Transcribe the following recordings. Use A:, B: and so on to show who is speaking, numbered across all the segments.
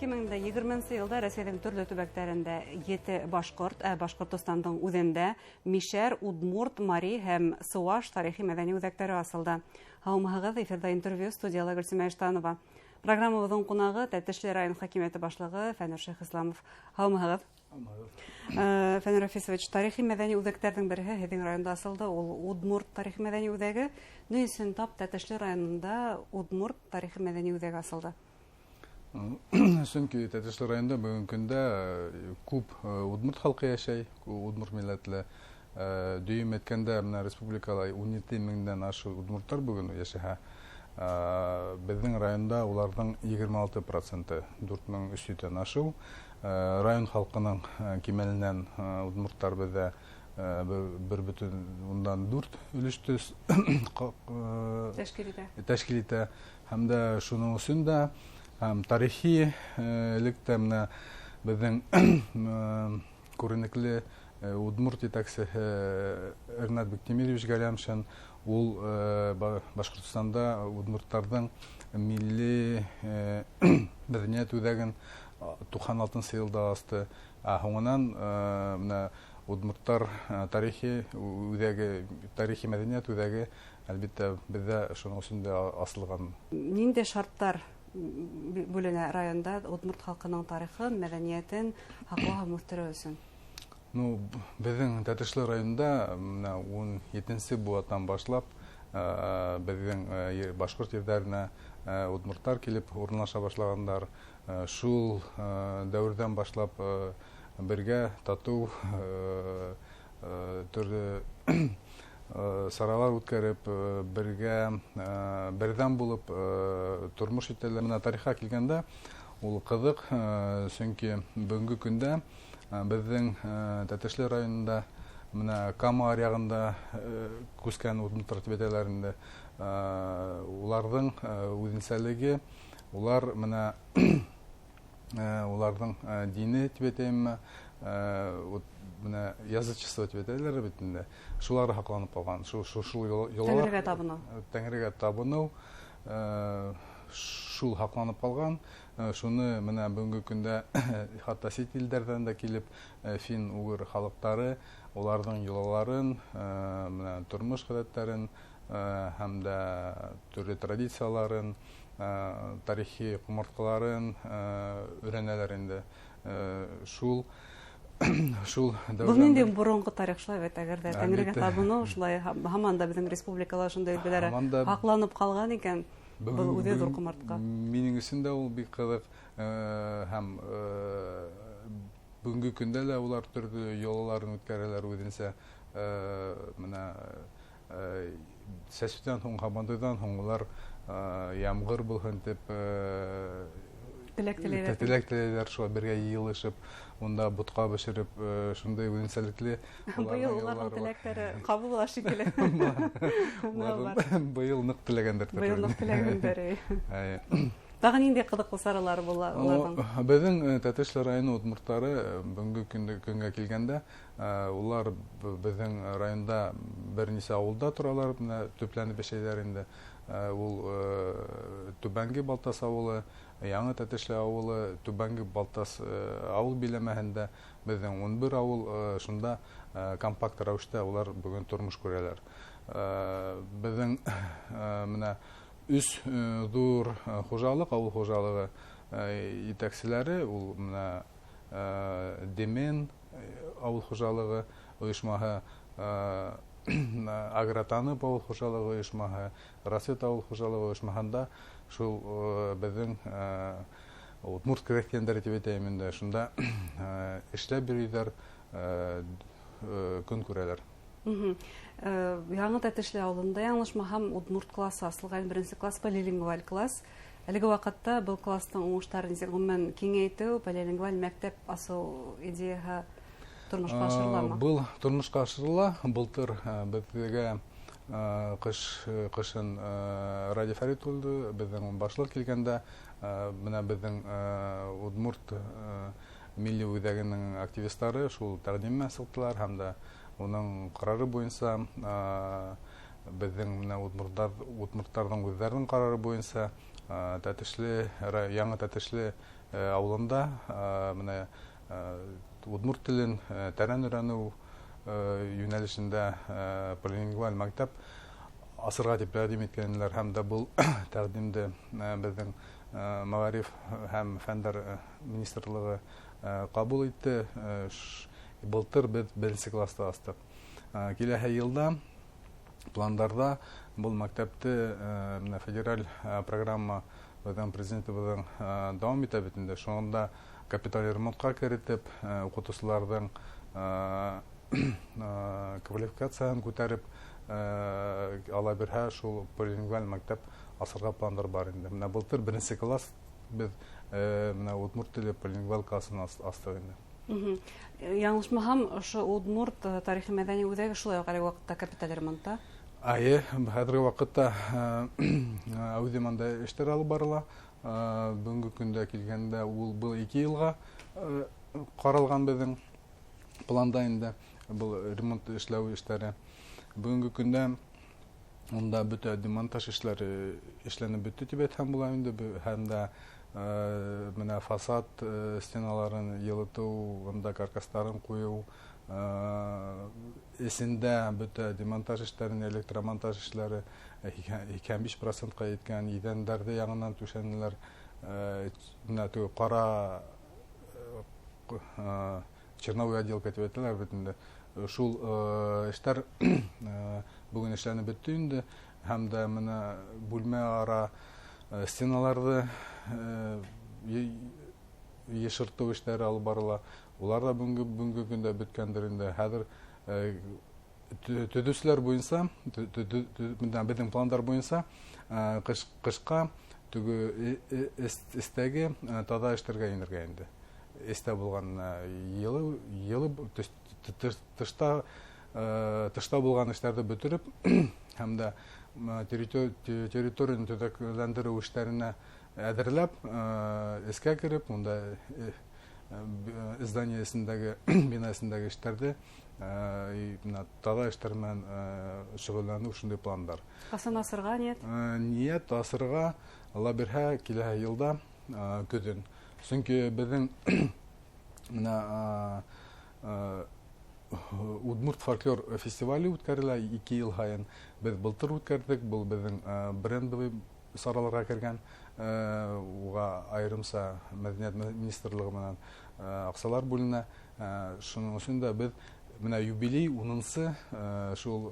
A: 2020 йылда Рәсәйҙең төрлө төбәктәрендә 7 башҡорт, ә Башҡортостандың үҙендә мишәр, удмурт, мари һәм сыуаш тарихи мәҙәни үҙәктәре асылды. Һаумыһығыҙ, эфирҙа интервью, студияла Гөлсимә Иштанова. Программабыҙҙың ҡунағы Тәтешле район хакимиәте башлығы Фәнүр Шәйхисламов. Һаумыһығыҙ. Фәнүр Рафисович, тарихи мәҙәни үҙәктәрҙең береһе һеҙҙең районда асылды, ул Удмурт тарихи мәҙәни үҙәге. Ни өсөн тап Тәтешле районында Удмурт тарихи мәҙәни үҙәге асылды?
B: Сөнки Тәтешле районында бөгөнгө көндә күп удмурт халҡы йәшәй, удмурт милләтле. Дөйөм әйткәндә, менә республикала 17 меңдән ашыу удмурттар бөгөн йәшәһә, беҙҙең районда уларҙың 26%, 4300-дән ашыу. Район халҡының кимәленән удмурттар беҙҙә 1,4 өлөштө тәшкил итә. Һәм дә шуның өсөн дә һәм тарихи элек тә менә беҙҙең күренекле удмурт етәксеһе Эрнат Бектемирович Галямшин, ул Башҡортостанда удмурттарҙың милли мәҙәниәт үҙәген 96-нсы йылда асты. Ә һуңынан менә удмурттар тарихи үҙәге, тарихи мәҙәниәт үҙәге, әлбиттә, беҙҙә шуның өсөн дә асылған.
A: Ниндәй шарттар бүленә районда удмурт халҡының тарихын, мәҙәниәтен һаҡлау һәм үҫтереү өсөн?
B: Ну, беҙҙең Тәтешле районында менә 17-нсе быуаттан башлап беҙҙең башҡорт ерҙәренә удмурттар килеп урынлаша башлағандар. Шул дәүерҙән башлап бергә татыу төрлө саралар үткәреп, бергә берҙәм булып тормош итәләр. Менә тарихҡа килгәндә, ул ҡыҙыҡ, сөнки бөгөнгө көндә беҙҙең Тәтешле районында менә Кама аръяғында күскән удмурттар тип әйтәләр инде. Уларҙың үҙенсәлеге, улар менә уларҙың дине тип әйтәйемме, вот менә язычество тип әйтәләр бит инде. Шулар һаҡланып ҡалған. Шул йолалар.
A: Тәңрегә табыныу.
B: Тәңрегә табыныу, шул һаҡланып ҡалған. Шуны менә бөгөнгө көндә хатта сит илдәрҙән дә килеп, фин-угыр халыҡтары уларҙың йолаларын, менә тормош ғәҙәттәрен, һәм дә төрлө традицияларын, тарихи ҡомартҡыларын өйрәнәләр инде. Шул
A: Был ниндәй боронғо тарих шулай бит, әгәр дә тәңрегә табыныу шулай һаман да беҙҙең республикала шундай өлгөләр һаҡланып ҡалған икән. Был үҙе ҙур ҡомартҡы.
B: Минең өсөн дә ул бик ҡыҙыҡ, һәм бөгөнгө көндә лә улар төрлө йолаларын үткәрәләр үҙенсә. Менә сәсеүҙән һуң, һабантуйҙан һуң улар ямғыр булһын тип
A: теләк теләйҙәр.
B: Теләк теләйҙәр, шулай бергә йыйылышып, унда бутҡа бешереп, шундай үҙенсәлекле.
A: Быйыл уларҙың теләктәре ҡабул була шикелле.
B: Быйыл ныҡ теләгәндәр.
A: Быйыл ныҡ теләгәндәр. Тағы ниндәй ҡыҙыҡлы саралар була уларҙың?
B: Беҙҙең Тәтешле районы удмурттары бөгөнгө көнгә килгәндә, улар беҙҙең районда бер нисә ауылда торалар, менә төпләнеп йәшәйҙәр инде. Ул Түбәнге Балтас ауылы, Яңы Тәтешле ауылы, Түбәнге Балтас ауыл биләмәһендә беҙҙең 11 ауыл, шунда компакт рәүештә улар бөгөн тормош күрәләр. Беҙҙең менә өс ҙур хужалыҡ, ауыл хужалығы етәкселәре, ул менә Демен ауыл хужалығы ойошмаһы, Агротанып ауыл хужалығы ойошмаһы, Рассвет ауыл хужалығы ойошмаһында шул беҙҙең удмурт крәҫтиәндәре тип әйтәйем инде, шунда эшләп йөрөйҙәр, көн күрәләр.
A: Яңы Тәтешле ауылында, яңылышмаһам, удмурт классы асылған, беренсе класс полилингваль класс. Әлеге ваҡытта был кластың уңыштарын нисек ғөмүмән киңәйтеү, полилингваль мәктәп асыу идеяһы тормошҡа ашырыламы?
B: Был тормошҡа ашырыла. Былтыр беҙгә ҡышын Радий Фәрит улы, беҙҙең башлыҡ килгәндә, менә беҙҙең удмурт милли үҙәгенең активистары шул тәҡдим менән сыҡтылар һәм дә уның ҡарары буйынса, беҙҙең менә удмурттарҙың үҙҙәренең ҡарары буйынса, Тәтешле, Яңы Тәтешле ауылында менә удмурт телен тәрән өйрәнү йүнәлешендә полилингваль мәктәп асырға тип тәҡдим иткәнеләр, һәм дә был тәҡдимде беҙҙең мәғариф һәм фәндәр министрлығы ҡабул итте. Былтыр беҙ беренсе класста астыҡ. Киләһе йылда пландарҙа был мәктәпте менә федераль программа беҙҙең президентыбыҙҙың дауам итә бит инде. Шунда капиталь ремонтҡа керетеп, уҡытыусыларҙың квалификацияһын күтәреп, ала бирһә, шул полилингваль мәктәп асырға пландар бар инде. Менә былтыр беренсе класс беҙ менә удмурт теле полилингваль классын астыҡ инде.
A: Яңылышмаһам, ошо удмурт тарихи мәҙәни үҙәге шулай уҡ әлеге ваҡытта капиталь ремонтта.
B: Айы, хәҙерге ваҡытта әүҙем анда эштәр алып барыла. Бөгөнгө көндә килгәндә ул был 2 йылға ҡаралған беҙҙең планда инде был ремонт эшләү эштәре. Бөгөнгө көндә унда бөтә демонтаж эшләре эшләнеп бөттө тип әйтһәм була инде, һәм дә менә фасад стеналарын йылытыу, унда каркастарын ҡуйыу, эсендә бөтә демонтаж эштәрен, электромонтаж эшләре 85%-ҡа еткән, иҙәндәрҙе яңынан түшәнеләр, менә теге ҡара черновой отделка тип әйтәләр бит инде. Шул эштәр бөгөн эшләнеп бөттө инде, һәм дә менә бүлмә ара стеналарҙы йышыртыу эштәре алып барыла. Улар ҙа бөгөнгө көндә бөткәндер инде. Хәҙер төҙөүселәр буйынса, беҙҙең пландар буйынса, ҡышҡа теге эстәге таҙа эштәргә инергә инде. Эстә булған йылы, йылы тышта булған эштәрҙе бөтөрөп, һәм дә территорияны төҙөкләндереү эштәренә әҙерләп, эскә кереп, унда здание эсендәге, бина эсендәге эштәрҙе, менә таҙа эштәр менән шөғөлләнеү шундай план бар.
A: Ҡасан асырға ниәт?
B: Ниәт асырға, Алла бирһә, киләһе йылда көҙөн. Сөнки беҙҙең менә Удмурт фольклор фестивале үткәрелә 2 йыл һайын. Беҙ былтыр үткәрҙек, был беҙҙең брендовый сараларға кергән, уға айырымса мәҙәниәт министрлығы менән аҡсалар бүленә. Шуның өсөн дә беҙ менә юбилей 10-нсы шул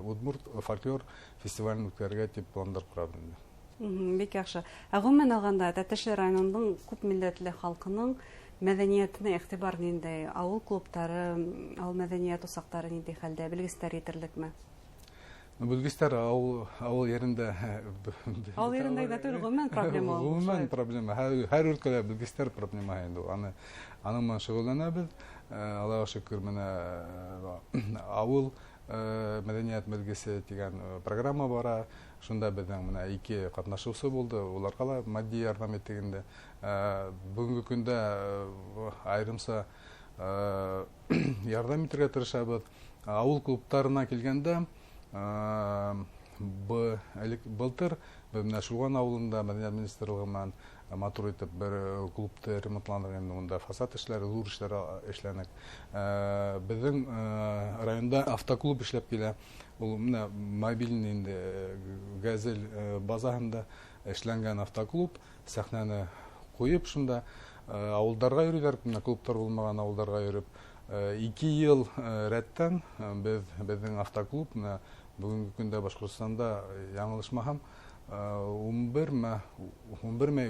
B: Удмурт фольклор фестивален үткәрергә тип пландар ҡорабыҙ инде.
A: Бик яҡшы. Ә ғөмүмән алғанда Тәтешле районының күп милләтле халҡының мәҙәниәтенә иғтибар ниндәй? Ауыл клубтары, ауыл мәҙәниәт усаҡтары ниндәй хәлдә? Белгестәр етерлекме?
B: Белгестәр ауыл ерендә
A: Ауыл ерендә генә түгел, ғөмүмән проблема ул.
B: Ғөмүмән проблема. Һәр өлкәлә белгестәр проблема инде. Аның менән шөғөлләнәбеҙ. Аллаға шөкөр, менә ауыл мәҙәниәт белгесе тигән программа бара. Шунда беҙҙең менә 2 ҡатнашыусы булды. Уларға ла матди ярҙам иттек инде. Бөгөнгө көндә айырымса ярҙам итергә тырышабыҙ. Ауыл клубтарына килгәндә, былтыр беҙ менә Шулған ауылында мәҙәниәт министрлығы менән матур итеп бер клубты ремонтландыҡ инде. Унда фасад эшләре, ҙур эшләр эшләнек. Беҙҙең районда автоклуб эшләп килә. Ул менә мобильный инде газель базаһында эшләнгән автоклуб. Сәхнәне ҡуйып шунда ауылдарға йөрөйҙәр, менә клубтар булмаған ауылдарға йөрөп. 2 йыл рәттән беҙҙең автоклуб менә бөгөнгө көндә Башҡортостанда, яңылышмаһам, ун берме,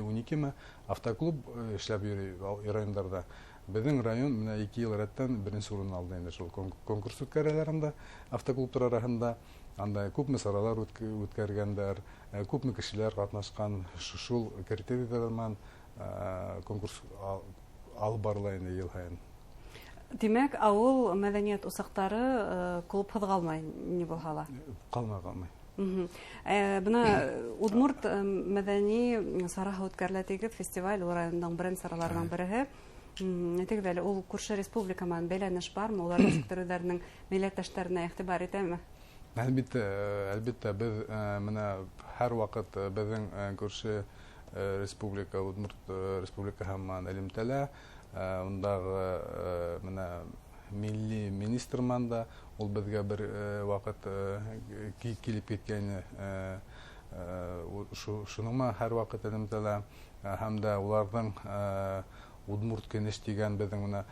B: ун икеме автоклуб эшләп йөрөй райондарҙа. Беҙҙең район менә 2 йыл рәттән беренсе урын алды инде. Шул конкурс үткәрәләр анда автоклубтар араһында. Анда күпме саралар үткәргәндәр, күпме кешеләр ҡатнашҡан, шул критерийҙар менән конкурс алып барыла инде йыл һайын.
A: Тимәк, ауыл мәҙәниәт усаҡтары клубһыҙ ҡалмай, ни булһа ла?
B: Ҡалмай, ҡалмай.
A: Бына Удмурт мәҙәни сараһы үткәрелә тигеҙ фестиваль, ул райондың бренд сараларының береһе. Әйтегеҙ әле, ул күрше республика менән бәйләнеш бармы? Улар нисектер үҙҙәренең милләттәштәренә иғтибар итәме?
B: Әлбиттә, әлбиттә, беҙ менә һәр ваҡыт беҙҙең күрше республика, Удмурт республикаһы менән элемтәлә. Ундағы менә милли министр менән дә ул беҙгә бер ваҡыт килеп киткәйне. Шуның менән һәр ваҡыт элемтәлә. Һәм дә уларҙың Удмурт кенеш тигән беҙҙең менә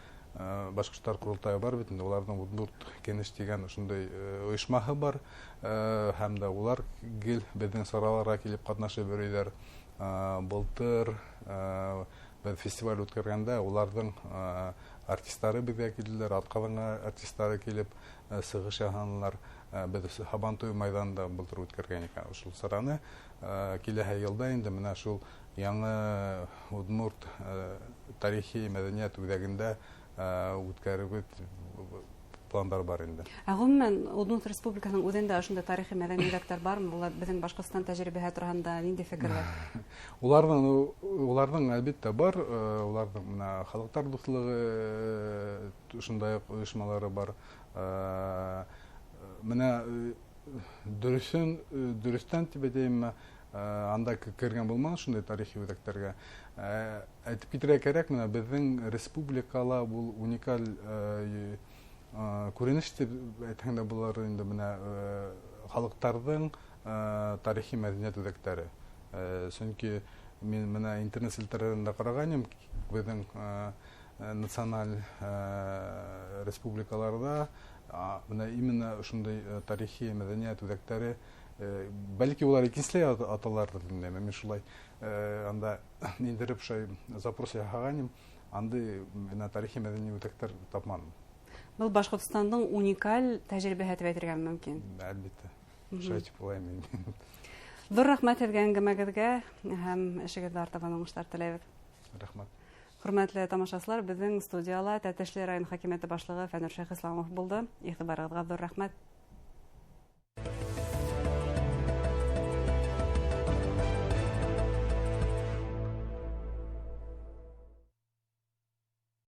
B: башҡорттар ҡоролтайы бар бит инде, уларҙың Удмурт кенеш тигән ошондай ойошмаһы бар. Һәм дә улар гел беҙҙең сараларға килеп ҡатнашып йөрөйҙәр. Былтыр беҙ фестиваль үткәргәндә уларҙың артистары беҙгә килделәр, атҡаҙанған артистары килеп сығыш яһанылар. Беҙ Һабантуй майҙанында былтыр үткәргән икән ошол сараны. Киләһе йылда инде менә шул яңы Удмурт тарихи мәҙәниәт үҙәгендә үткәрергә пландар бар инде.
A: Ә ғөмүмән, Удмурт Республикаһының үҙендә ошондай тарихи мәҙәни үҙәктәр бармы? Улар беҙҙең Башҡортостан тәжрибәһе тураһында ниндәй фекерләр?
B: Уларҙың әлбиттә бар. Уларҙың менә халыҡтар дуҫлығы ошондай уҡ ойошмалары бар. Менә дөрөҫтән тип әйтәйемме, анда кергән булманы шундай тарихи үҙәктәргә. Әйтеп китергә кәрәк, менә беҙҙең республикала был уникаль күренеш тип әйтһәң дә булыр инде, менә халыҡтарҙың тарихи мәҙәниәт үҙәктәре. Сөнки мин менә интернет селтәрҙәрендә ҡарағайным, беҙҙең националь республикаларҙа менә именно ошондай тарихи мәҙәниәт үҙәктәре, бәлки улар икенселәй аталарҙыр, белмәйем. Мин шулай анда индереп шулай запрос яһағайным, андай менә тарихи мәҙәни үҙәктәр тапманым.
A: Был Башҡортостандың уникаль тәжрибәһе тип әйтергә мөмкин.
B: Әлбиттә. Шулай тип уйлайым мин.
A: Ҙур рәхмәт һеҙгә әңгәмәгеҙгә һәм эшегеҙҙә артабан уңыштар теләйбеҙ.
B: Рәхмәт.
A: Хөрмәтле тамашасылар, беҙҙең студияла Тәтешле район хакимиәте башлығы Фәнүр Шәйхисламов булды. Иғтибарығыҙға ҙур рәхмәт.